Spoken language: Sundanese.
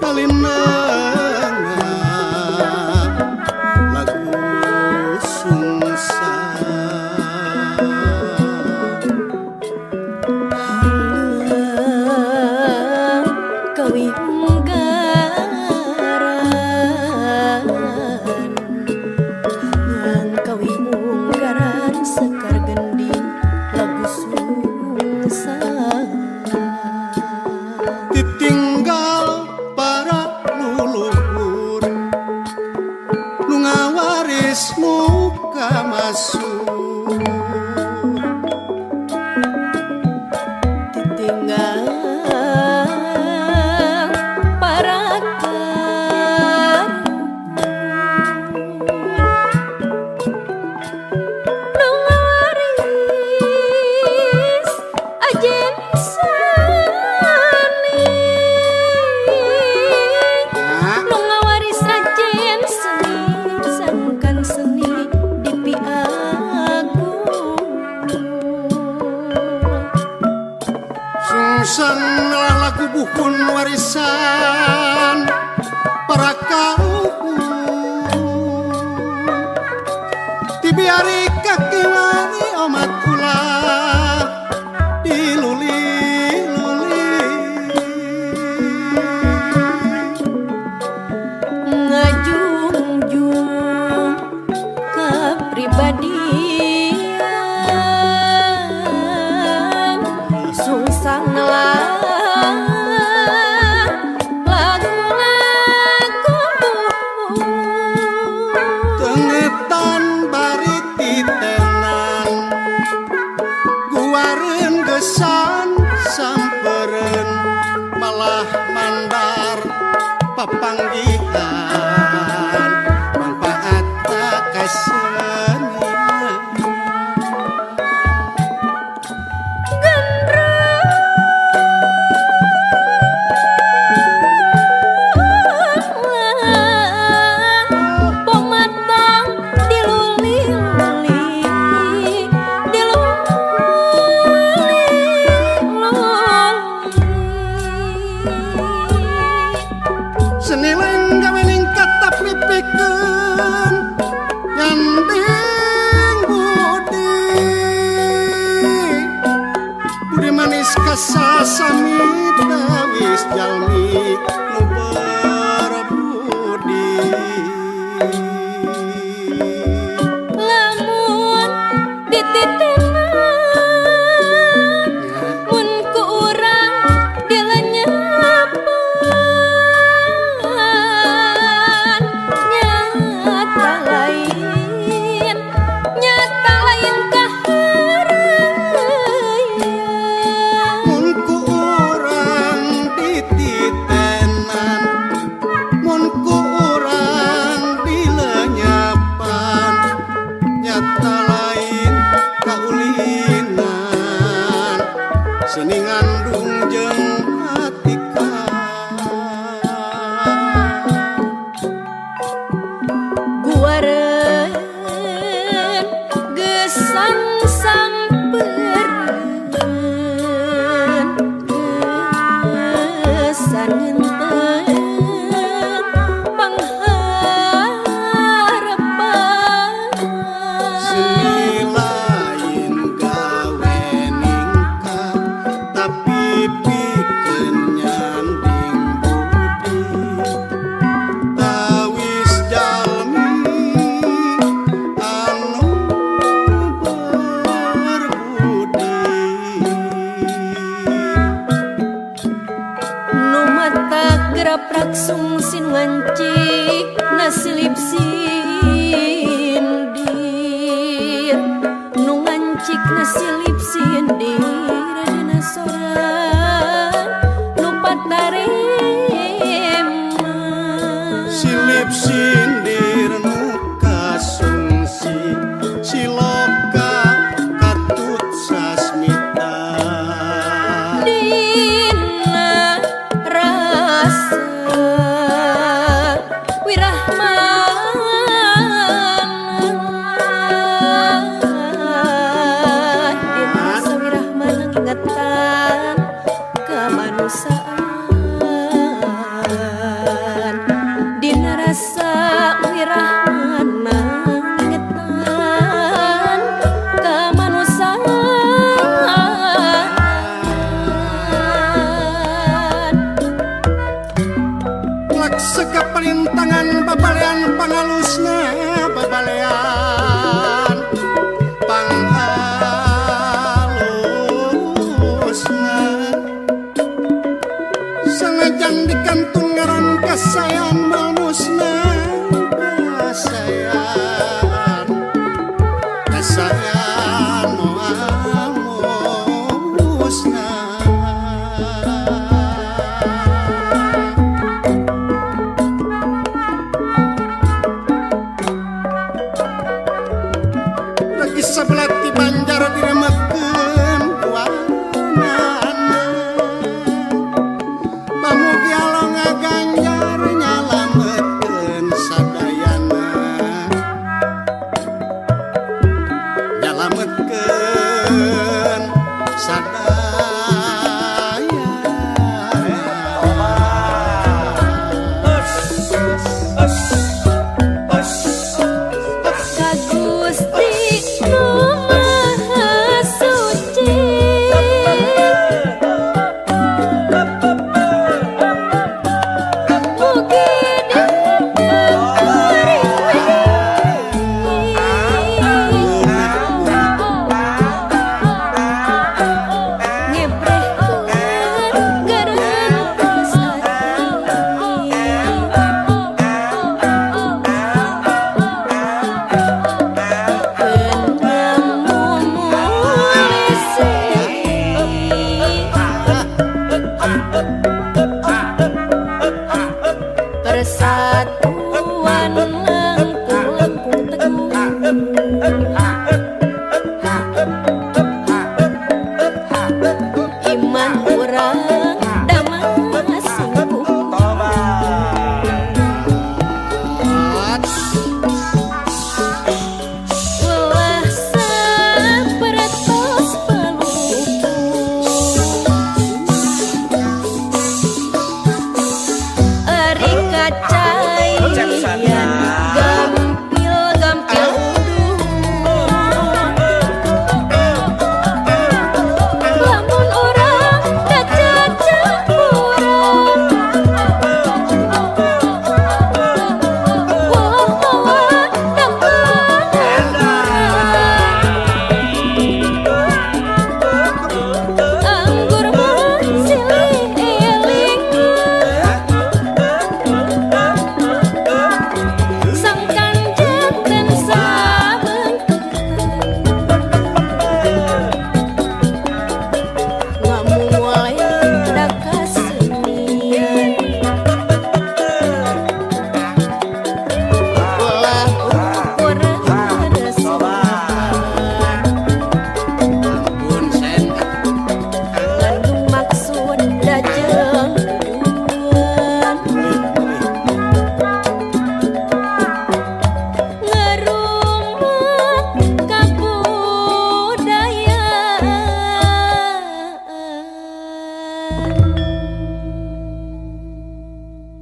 Kalinenga lagu sungsang. Haleuang kawinggaran, haleuang kawinggaran sekar gending lagu sungsang. Ditinggal para luluhur nu ngawaris muka masuk. Ditinggal para karuhun nu ngawaris ajen seni, nu ngawaris ajen seni sangkan seni dipiagung. Sungsang lagu buhun warisan para karuhun dibiari kakiwari omat ulah diluli-luli. Ngajungjung kepribadian sungsang lagu-lagu buhun. Tengetan bari titenan guareun gesan sampereun malah mandar papanggihan manfaat kasenian. Pematang diluli-luli, diluli-luli. Seni lain gawe ningkat tapi pikeun nyanding budi, budi manis kasasami tawis jalmi nu berbudi. Lamun dititenan mun ku urang dilenyepan nyata lain, nyata lain kahareuyan. Mun ku urang dititenan, mun ku urang dilenyepan nyata lain kaulinan seni ngandung jeung atika. Guareun gesan sampereun, gesan ngenteun pangharepan. Seni lain gawe ningkat tapi pikeun nyanding budi tawis jalmi anu berbudi. Nu mata geraprak sungsin ngancik nasilip sindir, nu ngancik nasilip sindir dina sorang nu patarema. Silip sindir nu kasungsi siloka katut sasmita. Dina rasa wirahmana, dina rasa wirahmana Sekapalintangan babalean pangalusna babalean panghalusna sanajan dikantun ngaran kasayan moal musna kasayan kasayan moal musna. Sebelah ti Banjar diremekeun kuanana pamugi Allah ngaganjar nyalametkeun sadayana nyalametkeun sadayana. Ka Gusti Nu Maha Suci mugi diparing ngebrehkeun garantos ati Persa